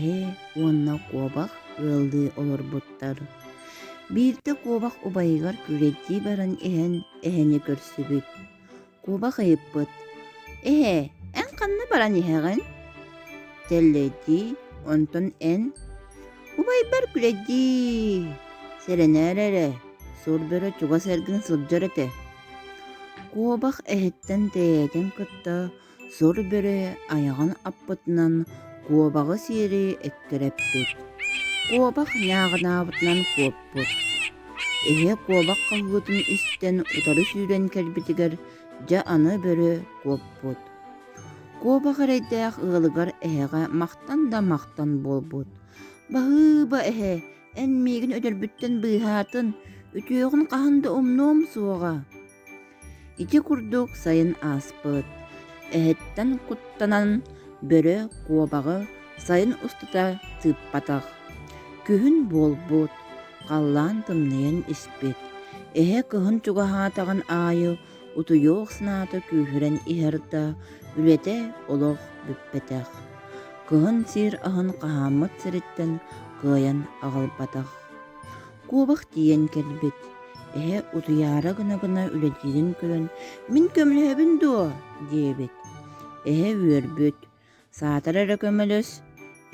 Эһэ уонна куобах ыаллыы олорбуттар. Биирдэ куобах убайыгар күүлэйдии баран иһэн эһэни көрсүбүт. Куобах ыйыппыт: «Эһээ, эн ханна баран иһэҕин?» «Тэллэйдии, онтон эн?» «Убайбар күлэйдии, сэрэнээр эрэ, сур бөрө чугас эргин сылдьар этэ». Куобах эһэттэн тэйээтин кытта Сур бөрө айаҕын аппытынан куобаҕы сиэри эккирэппит, куобах ньааҕынаабытынан куоппут. Эһэ куобах хаһыытын истэн утары сүүрэн кэлбитигэр дьэ аны бөрө куоппут. Куобах эрэйдээх ыалыгар эһэҕэ махтан да махтан буолбут: «Баһыыба эһэ, эн миигин өлөрбүттэн быыһаатын, үтүөҕүн хаһан да умнуом суоҕа» Ити курдук сайын ааспыт, эһэттэн куттанан бөрө куобаҕы сайын устата тыыппатах. Күһүн буолбут, халлаан тымныйан испит, эһэ кыһын чугаһаатаҕын аайы утуйуох санаата күүһүрэн иһэр да, үлэтэ олох бүппэтэх. Кыһын сиир аһын хаһааммыт сириттэн кыайан аҕалбатах. Куобах тиийэн кэлбит, эһэ утуйаары гына-гына үлэлиирин көрөн «Мин көмөлөһөбүн дуо?» диэбит. Эһэ үөрбүт, «Саатар эрэ көмөлөс»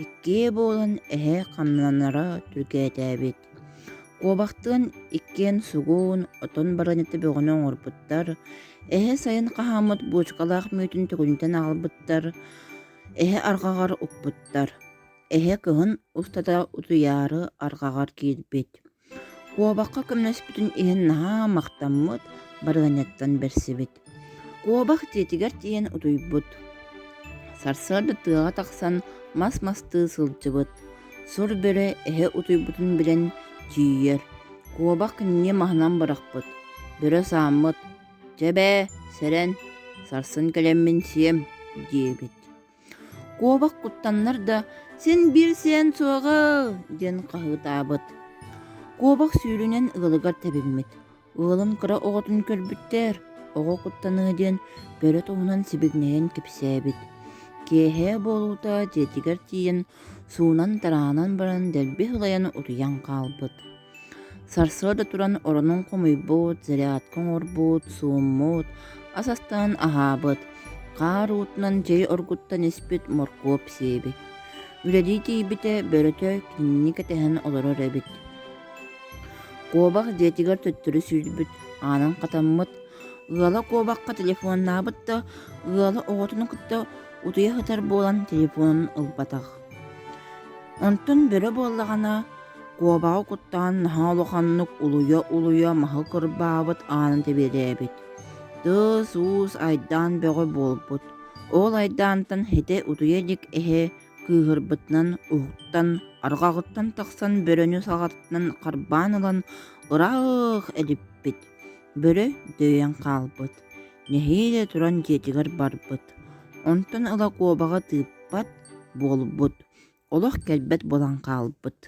Иккиэ буолан эһэ хамнанара түргээтээбит. Куобахтыын иккиэн сугун, отон барыанньата бөҕөнү оҥорбуттар, эһэ сайын хаһааммыт буочукалаах мүөтүн төгүнүтэн аҕалбыттар, эһэ арҕаҕар укпуттар. Эһэ кыһын устата утуйаары арҕаҕар киирбит, куобахха көмөлөспүтүн иһин наһаа махтаммыт, барыанньаттан бэрсибит. Куобах дьиэтигэр тиийэн утуйбут. Сарсыарда тыаҕа тахсан мас мастыы сылдьыбыт. Сур бөрө эһэ утуйбутун билэн тиийэр. Куобах кинини маһынан бырахпыт. Бөрө сааммыт: «Чэ бээ, сэрэн, сарсын кэлэммин сиэм» диэбит. Куобах куттаннар да, «Син биир сиэн суоҕа!» диэн хаһыытаабыт. Куобах сүүрүнэн ыалыгар тэбиммит. Ыалын кыра оҕотун көрбүттэр, оҕо куттаныа диэн бөрө туһунан сибигинэйэн кэпсээбит. Киэһэ буолуута дьиэтигэр тиийэн суунан-тараанан баран дэлби сылайан утуйан хаалбыт. Сарсыарда туран оронун хомуйбут, зарядка оҥорбут, сууммут, ас астаан аһаабыт, хаар уутунан чэй оргуттан испит моркуоп сиэбит. Үлэлии тиийбитэ бөрөтө кинини кэтэһэн олорор эбит. Куобах дьиэтигэр төттөрү сүүрбүт, аанын хатаммыт, ыала куобахха телефоннаабыт да, ыала оҕотун кытта утуйа сытар буолан телефонун ылбатах. Онтон бөрө буоллаҕына Куобаҕы куттаан наһаа улаханнык улуйа-улуйа маһы кырбаабыт аанын тэбиэлээбит. Тыас-уус айдаан бөҕө буолбут. Ол айдаантан хитэ утуйа илик эһэ кыыһырбытынан уһуктан, арҕаҕыттан тахсан бөрөнү саҕатынан харбаан ылан ыраах элиппит. Бөрө дөйөн хаалбыт. Нэһиилэ туран дьиэтигэр барбыт. Онтон ыла куобаҕы тыыппат буолбут. Олох кэлбэт буолан хаалбыт.